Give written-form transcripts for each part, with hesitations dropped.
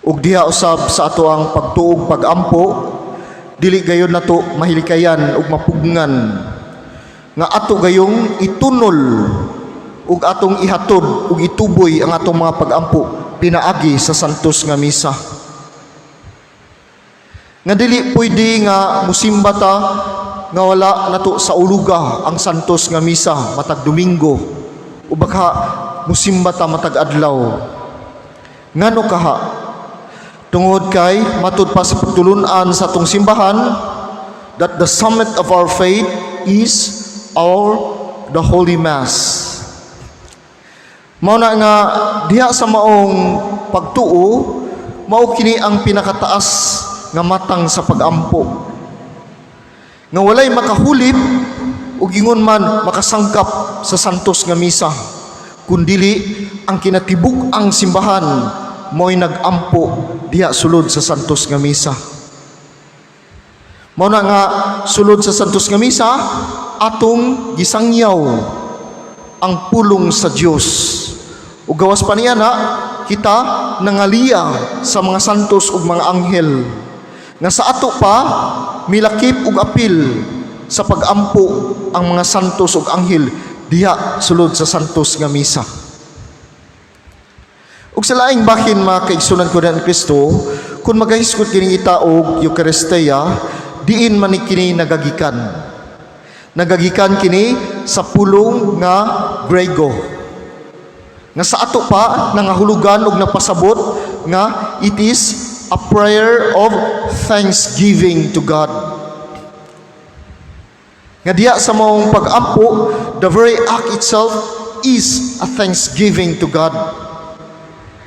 Ug diha usab sa ato ang pagtuog, pagampo, dili gayon nato mahilikayan ug mapugngan nga ato gayong itunol ug atong ihatod ug ituboy ang atong mga pagampo pinaagi sa Santos nga Misa. Nga dili pwede nga musimba ta nga wala nato sa uluga ang Santos nga Misa matag Domingo o baka musimba ta matag adlaw. Ngano kaha? Tungod kay matud pa sa pagtulunan sa atong simbahan that the summit of our faith is the Holy Mass. Mao na nga diha sa maong pagtuo, mao kini ang pinakataas nga matang sa pagampo. Nga walay makahulip ug ingon man makasangkap sa Santos nga Misa, kundili ang kinatibuk-ang simbahan mo'y nagampo diha sulod sa Santos nga Misa. Mao na nga sulod sa Santos nga Misa, atong gisangyaw ang pulong sa Dios. Ug gawas pa niya na kita nangaliya sa mga santos ug mga anghel nga sa ato pa milakip ug apil sa pagampo ang mga santos ug anghel diha sulod sa Santos nga Misa. Ug sa laing bahin, mga kaigsunan ko ni Kristo, kung magahisgot kining itaog Eucharistia, diin man ni kini nagagikan? Nagagikan kini sa pulong nga Grego. Nga sa ato pa nangahulugan og napasabot nga it is a prayer of thanksgiving to God. Nga diha sa maong pag-ampo, the very act itself is a thanksgiving to God.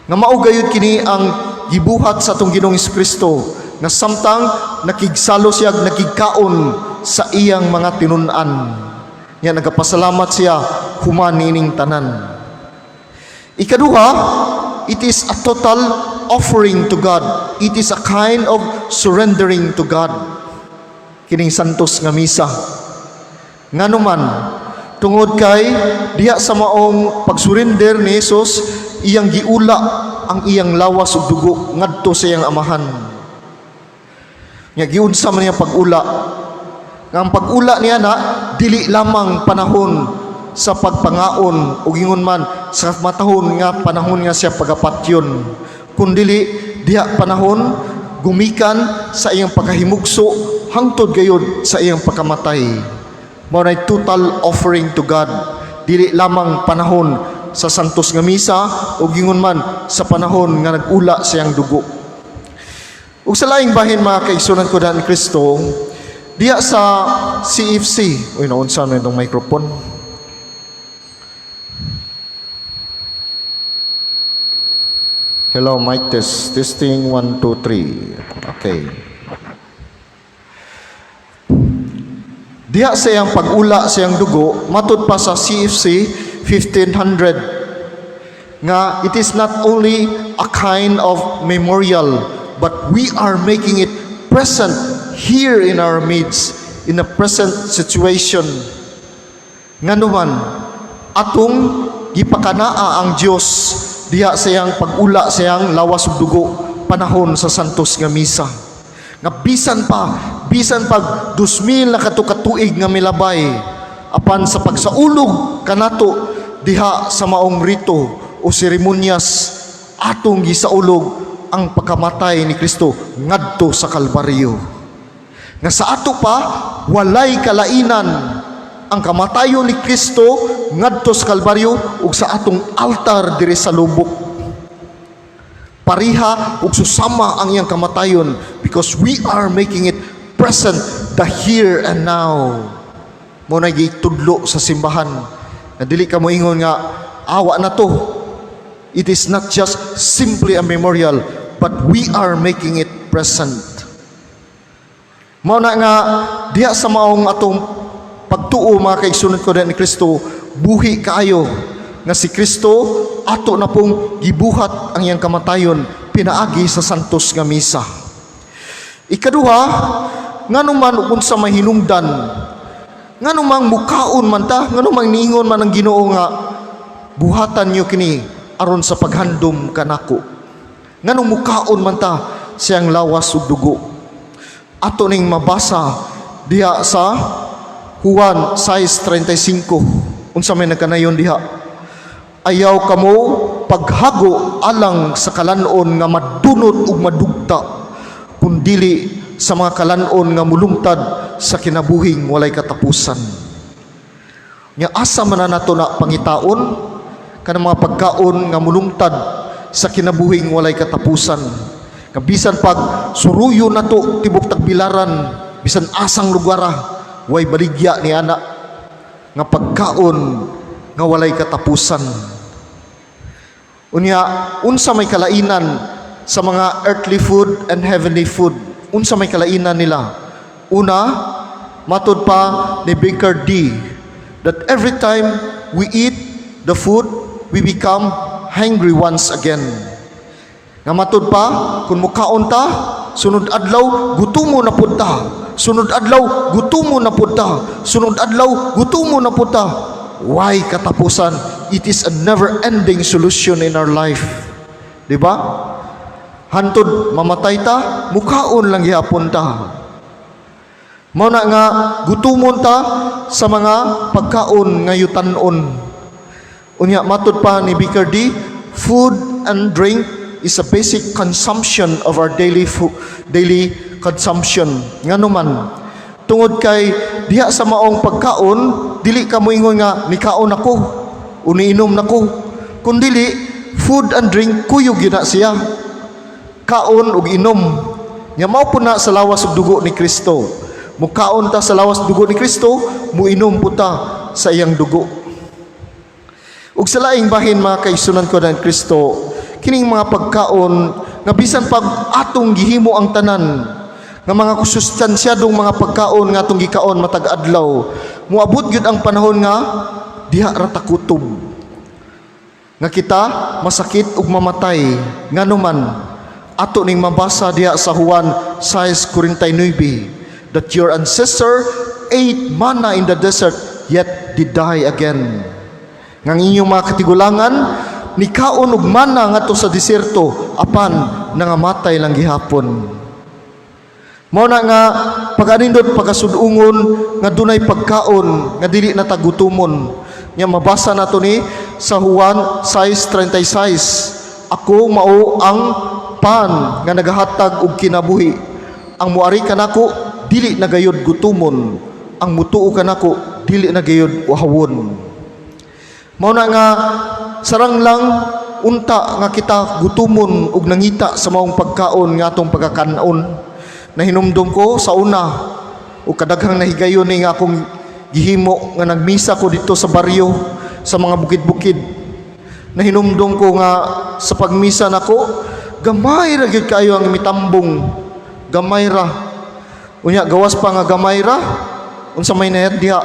Nga mao gayud kini ang gibuhat sa atong Ginoong Kristo nga samtang nakigsalo siya, nakigkaon sa iyang mga tinun-an. Nga nagapasalamat siya human niining tanan. Ikaduha, it is a total offering to God. It is a kind of surrendering to God. Kining Santos nga Misa. Ngano man, tungod kay diha sa maong pagsurrender ni Jesus, iyang giula ang iyang lawas ug dugo ngadto sa iyang Amahan. Nga giunsa man niya pag-ula? Nga ang pag-ula niya na dili lamang panahon sa pagpangaon ug ingon man sa matahon nga panahon nga siya pagapatyon, kundili diha panahon gumikan sa iyang pagkahimugso hangtod gayud sa iyang pagkamatay. Mao nay total offering to God, dili lamang panahon sa Santos nga Misa o ingon man sa panahon nga nag-ula sa iyang dugo. Ug sa laing bahin, mga kaigsunan ko ni Kristo, diha sa CFC, uy, naunsa man itong microphone. Hello, mic test. Testing, 1, 2, 3. Okay. Diha sa iyang pag-ula sa iyang dugo, matud pa sa CFC 1500 nga it is not only a kind of memorial, but we are making it present here in our midst, in the present situation. Ngano man, atong gipakanaa ang Dios diha sa iyang pag-ula sa iyang lawas ug dugo panahon sa Santos nga Misa. Nga bisan pag 2000 na katukatuig nga milabay, apan sa pagsaulog kanato diha sa maong rito o seremonyas, atong gisaulog ang pagkamatay ni Kristo ngadto sa Kalbaryo. Nga sa ato pa walay kalainan ang kamatayon ni Kristo ngadto sa Kalbaryo ug sa atong altar diri sa lubok. Pariha ug susama ang iyang kamatayon because we are making it present, the here and now. Mao na gitudlo sa simbahan na dili ka moingon nga awa na to. It is not just simply a memorial, but we are making it present. Mao na nga diha sa maong atong pagtuo, mga kaigsunan ko ni Kristo, buhi kaayo nga si Kristo ato na pong gibuhat ang iyang kamatayon pinaagi sa Santos nga Misa. Ikaduha, ngano man ug unsa may hinungdan? Ngano mang mukaon man ta? Ngano mang niingon man ang Ginoo nga buhatan niyo kini aron sa paghandom kanako? Nganong mukaon man ta siyang lawas ug dugo? Ato ning mabasa diha sa Juan 6:35. Unsa may nagkanayon diha? "Ayaw kamo paghago alang sa kalanon nga madunot ug madugta, kundili sa mga kalanon nga mulungtad sa kinabuhing walay katapusan." Nga asa man na nato na pangitaon kanang mga pagkaon nga mulungtad sa kinabuhing walay katapusan? Nga bisan pag suruyo nato tibok Tagbilaran, bisan asang lugara, way baligya ni ana nga pagkaon nga walay katapusan. Unya, unsa may kalainan sa mga earthly food and heavenly food? Unsa may kalainan nila? Una, matod pa ni Baker D, that every time we eat the food, we become hungry once again. Nga matud pa, kung mukaon ta, sunod adlaw, gutumo na pud ta. Sunod adlaw, gutumo na pud ta. Sunod adlaw, gutumo na pud ta. Way katapusan? It is a never-ending solution in our life. Di ba? Hantod mamatay ta, mukaon lang gihapon ta. Mao na nga gutumon ta sa mga pagkaon nga yutanon. Unya, matud pa ni Baker D, food and drink is a basic consumption of our daily consumption. Ngano man? Tungod kay diha sa maong pagkaon, dili ka moingon nga nikaon ako, uniinom nako. Kundili food and drink, kuyog gyud na siya. Kaon ug inom. Nya mao po na sa lawas ug dugo ni Kristo. Mukaon ta sa lawas ug dugo ni Kristo, muinom po ta sa iyang dugo. Ug sa laing bahin, mga kaigsuonan ko ng Kristo, kining mga pagkaon nga bisan pag atong gihimo ang tanan nga mga kusustansyadong mga pagkaon nga atong gikaon matag adlaw, moabot gyud ang panahon nga diha ra ta kutob. Nga kita masakit ug mamatay. Ngano man? Ato ning mabasa diha sa Juan 6:49, that "your ancestor ate manna in the desert, yet did die again." Nga ang inyong mga katigulangan nikaon og mana ngadto sa diserto, apan nangamatay lang gihapon. Mao na nga pag-anindot pagkasudungon nga dunay pagkaon nga dili na ta gutumon. Nya mabasa nato ni sa Juan 6:36. "Ako mao ang pan nga nagahatag og kinabuhi. Ang muari kanako dili na gayud gutumon. Ang mutuo kanako dili na gayud uhawon." Mao na nga sarang lang unta nga kita gutumon ug nangita sa maong pagkaon nga atong pagkakanon. Nahinumdum ko sa una ug kadaghang nahigayon ni nga akong gihimo nga nagmisa ko dito sa baryo, sa mga bukid-bukid. Nahinumdum ko nga sa pagmisa nako, gamay ra gyud kaayo ang mitambong. Gamay ra. Unya, gawas pa nga gamay ra, unsa may nahitabo diha?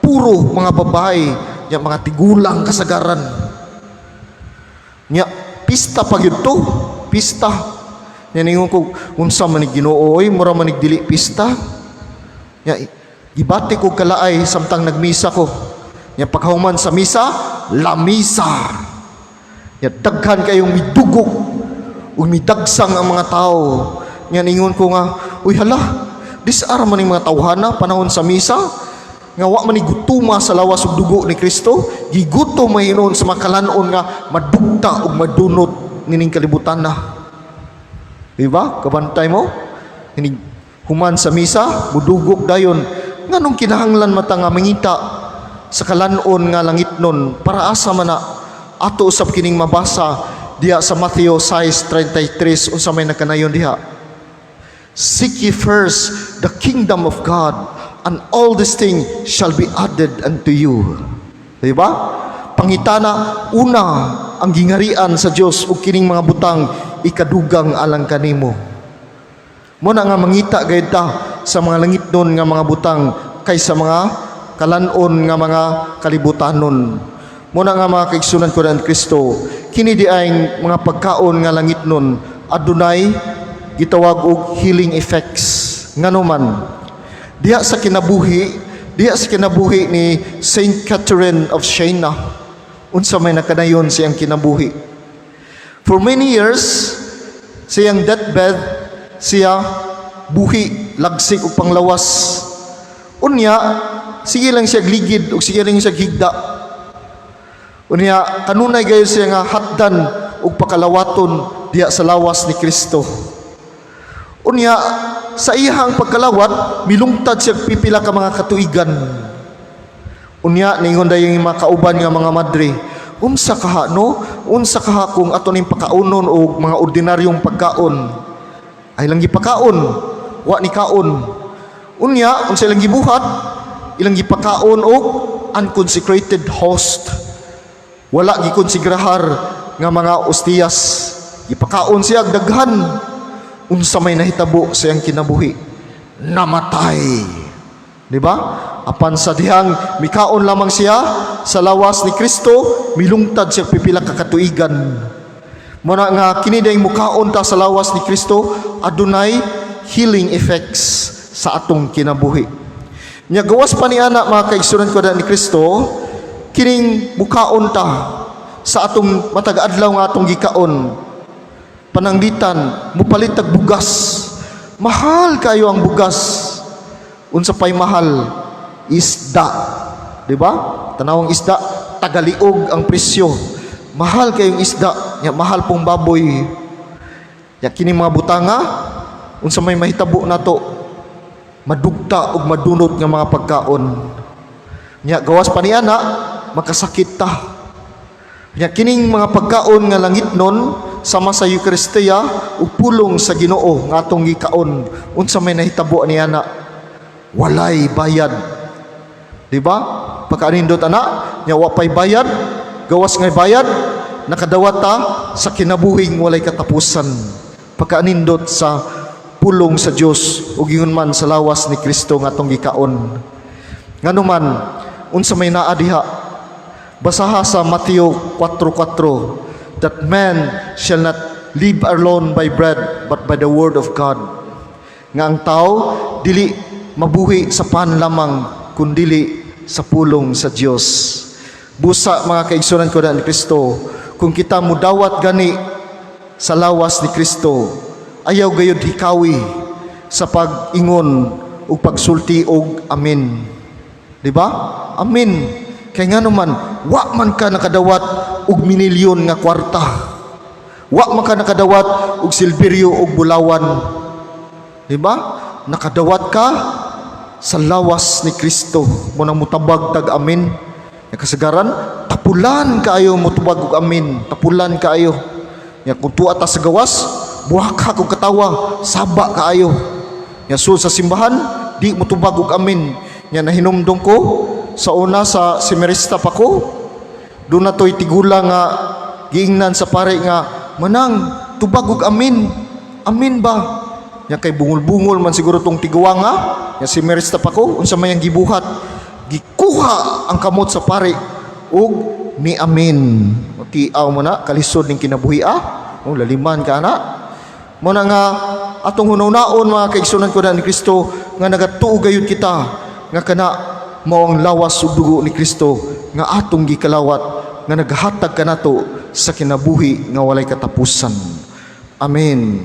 Puro mga babae, nya mga tigulang kasagaran. Nya pista pa gyud to, pista. Nya ningon ko, "Unsa man ni Ginoo oy, mura man nig dili pista." Nya gibati ko kalaay samtang nagmisa ko. Nya pagkahuman sa misa, lamisa. Nya daghan kayong midugok ug midagsang ang mga tao. Nya ningon ko nga, "Uy hala, disara man ning mga tawhana panahon sa misa nga wa man ni gutuma sa lawas ug dugo ni Kristo, gigutom man hinuon sa mga kalanon nga madugta ug madunot nining kalibutan na." Di ba? Kabantay mo? Hinig human sa misa, mudugok dayon. Nganong kinahanglan mata nga mangita sa kalanon nga langitnon? Para asa man na? Ato usab kining mabasa diha sa Matthew 6:33. Unsa may nakanayon diha? "Seek ye first the kingdom of God, and all these things shall be added unto you." Di ba? Pangitana una ang gingarian sa Dios ug kining mga butang ikadugang alang kanimo. Mao na nga mangita gayud ta sa mga langitnon nga mga butang kaysa mga kalanon nga mga kalibutanon. Mao na nga, mga kaigsuonan ko ng Kristo, kini di ay mga pagkaon nga langitnon adunay gitawag og healing effects. Ngano man? Diha sa kinabuhi ni Saint Catherine of Siena, unsa may nakanayon siyang kinabuhi? For many years, Sa iyang deathbed, siya buhi, lagsik ug panglawas. Unya, sige lang siya ligid ug sige lang siya higda. Unya, kanunay gayud siya nga hatdan ug pakalawaton diha sa lawas ni Kristo. Unya, sa iyang pagkalawat, milungtad siya pipila ka mga katuigan. Unya, ningon dayon yung mga kauban nga mga madre, "Unsa kaha, no? Unsa kaha kung ato ning pakaunon og mga ordinaryong pagkaon?" Ay lang gipakaon, wa ni kaon. Unya, unsa ilang gibuhat? Ilang gipakaon og unconsecrated host. Wala gikonsegrahar nga mga ostiyas. Gipakaon siya og daghan. Unsa may nahitabo sa iyang kinabuhi? Namatay. Di ba? Apan sa dihang mikaon lamang siya sa lawas ni Kristo, milungtad siya pipila ka katuigan. Muna nga kini dayong mukaon ta sa lawas ni Kristo, adunay healing effects sa atong kinabuhi. Nya gawas pa ni ana, mga kaigsunan ko ni Kristo, kining mukaon ta sa atong matag adlaw nga atong gikaon. Pananglitan, mupalit tag bugas. Mahal kayo ang bugas. Unsa pay mahal? Isda. Di ba? Tanawang isda, tagaliog ang presyo. Mahal kayong isda, nya mahal pong baboy. Nya kini mga butanga, unsa may mahitabo nato? Madugta ug madunot nga mga pagkaon. Nya gawas pa ni ana, makasakit ta. Nya kining mga pagkaon nga langitnon sama sa Eukaristiya ug pulong sa Ginoo nga atong gikaon, unsa may nahitabo ni ana? Walay bayad. Di ba? Pagkaanindot ana, nya wa pay bayad, gawas ngay bayad, nakadawat ta sa kinabuhing walay katapusan. Pagkaanindot sa pulong sa Dios ug ingon man sa lawas ni Kristo nga atong gikaon. Ngano man, unsa may naa diha? Basaha sa Mateo 4:4 that man shall not live alone by bread but by the word of God. Nga ang tao dili mabuhi sa pan lamang kundili sa pulong sa Dios. Busa, mga kaigsunan ko na ni Kristo, kung kita mudawat gani sa lawas ni Kristo, ayaw gayud hikawi sa pag-ingon ug pagsulti og amen. Di ba? Amen. Kay ngano man, wa man ka nakadawat og minilyon nga kwarta. Wa man ka nakadawat og silberyo og bulawan. Di ba? Nakadawat ka sa lawas ni Kristo. Mo nang mutabag tag amen. Nga kasagaran, tapulan kaayo mutubag og amen. Tapulan kaayo. Ya kung tuwa ta sa gawas, buhak kog katawa, saba kaayo. Ya sul sa simbahan, di mutubag og amen. Nya nahinumdum ko sa una, sa seminarista pa ko, doon na to'y tigula nga giingnan sa pare nga, "Manang, tubag og amen. Amen ba?" Nya kay bungol-bungol man siguro tong tiguang nga, nya seminarista pa ko, unsa may ang gibuhat? Gikuha ang kamot sa pare ug ni amen. Tiaw mo na, kalisod ning kinabuhi ah. O, laliman ka na. Mo na nga atong hunaw-naon, mga kaigsunan ko na ni Kristo, nga nagatuo gayud kita nga kana mao ang lawas ug dugo ni Kristo nga atong gikalawat nga naghatag kanato sa kinabuhi nga walay katapusan. Amen.